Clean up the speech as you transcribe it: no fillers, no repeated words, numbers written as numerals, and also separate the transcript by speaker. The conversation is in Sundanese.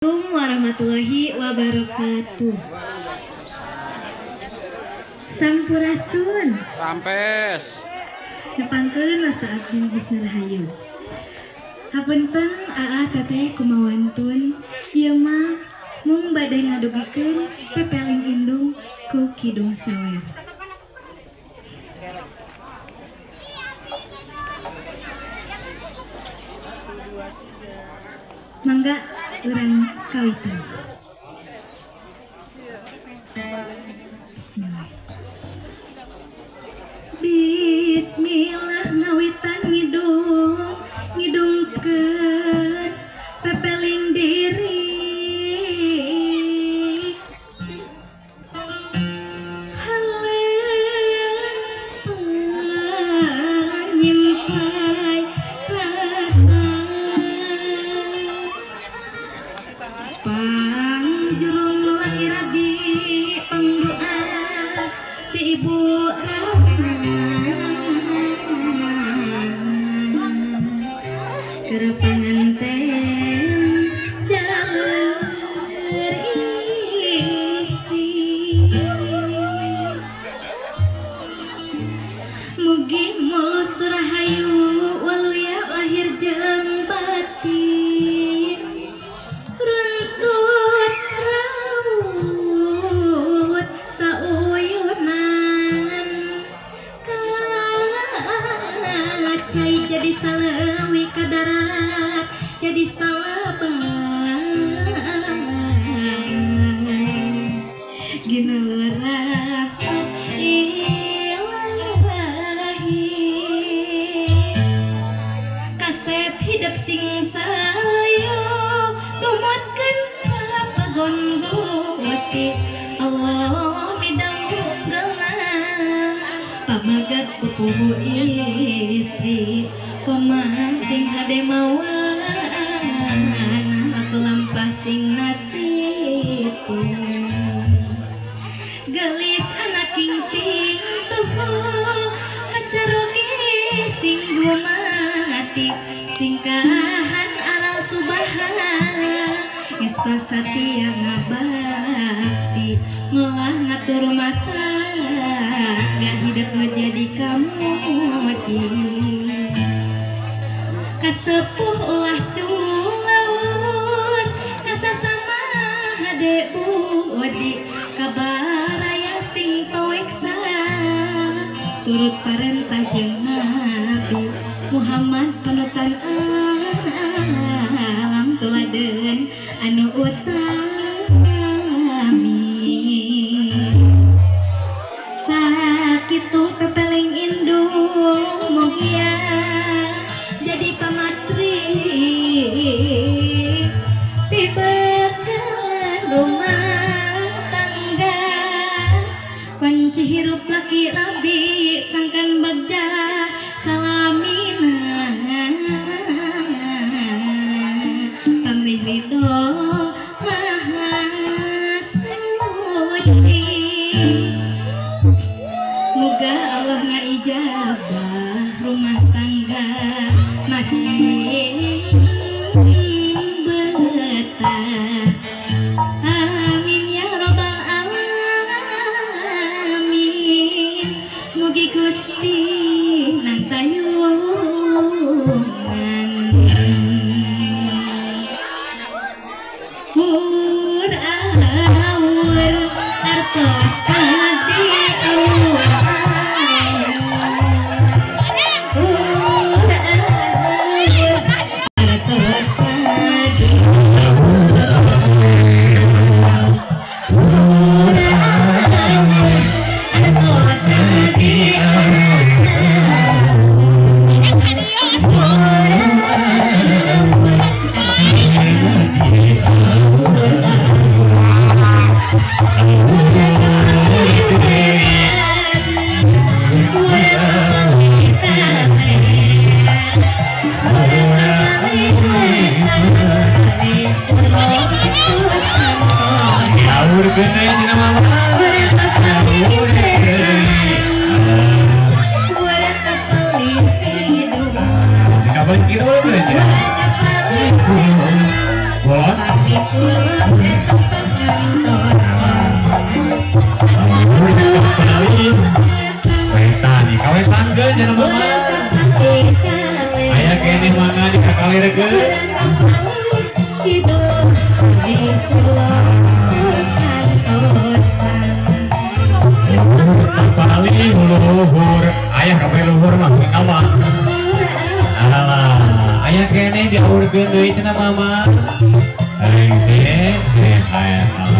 Speaker 1: Warahmatullahi wabarakatuh. Sampurasun.
Speaker 2: Rampes.
Speaker 1: Nepangkeun wasta abdi Bisna Rahayu. Hapunten aa teteh kumawantun ieu mah mung bade ngadugikeun pepeling indung ku Kidung Sawer. Mangga urang kawitan. Bismillah. Bismillah ngawitan ngidung ngidungkeun pepeling diri. Haleung nyimpai rasa pangjurung laki rabi pangdoa ti ibu Rahma keur panganten jalur istri. Mugi mulus rahayu waluya lahir jeung batin runtut raut sauyunan kacai jadi salewi kadarat jadi salabang ginul rahmat ilahi kasep hidup sing sayo tumutkeun papagon Gusti Allah midang unggelna pamagat pupuhu istri koman sing hade mawana lampah sing nasibun gelis anak king sing tuhu kacaroge sing gumati singkahan aral subaha gesto satia ngabakti ngolah ngatur mata gak hidup menjadi kamuti kasepuh ulah culaun kasasama hade budi kabaraya sing toeksa turut parentah jeung Nabi Muhammad panutan alam tuladeun anu utami sakitu pepeling indung mugia jadi pamatri pibekalan rumah tangga kunci hirup laki rabi sangkan bagja salamina pamrih ridho maha suci muga Allah ngaijabah rumah tangga masih betah. Amin ya robbal alamin. Mugi Gusti nantayungan mur awur artos tadi awur
Speaker 2: Kapan kira aja? Bolon? Wetan kawe tanggeun cenah mama. Aya keneh mangga dikakalirkeun. Paling luhur, ayah kabeh luhur mah mama. Alah, ayah keneh diaurkeun deui cenah mama. Rengse, aya.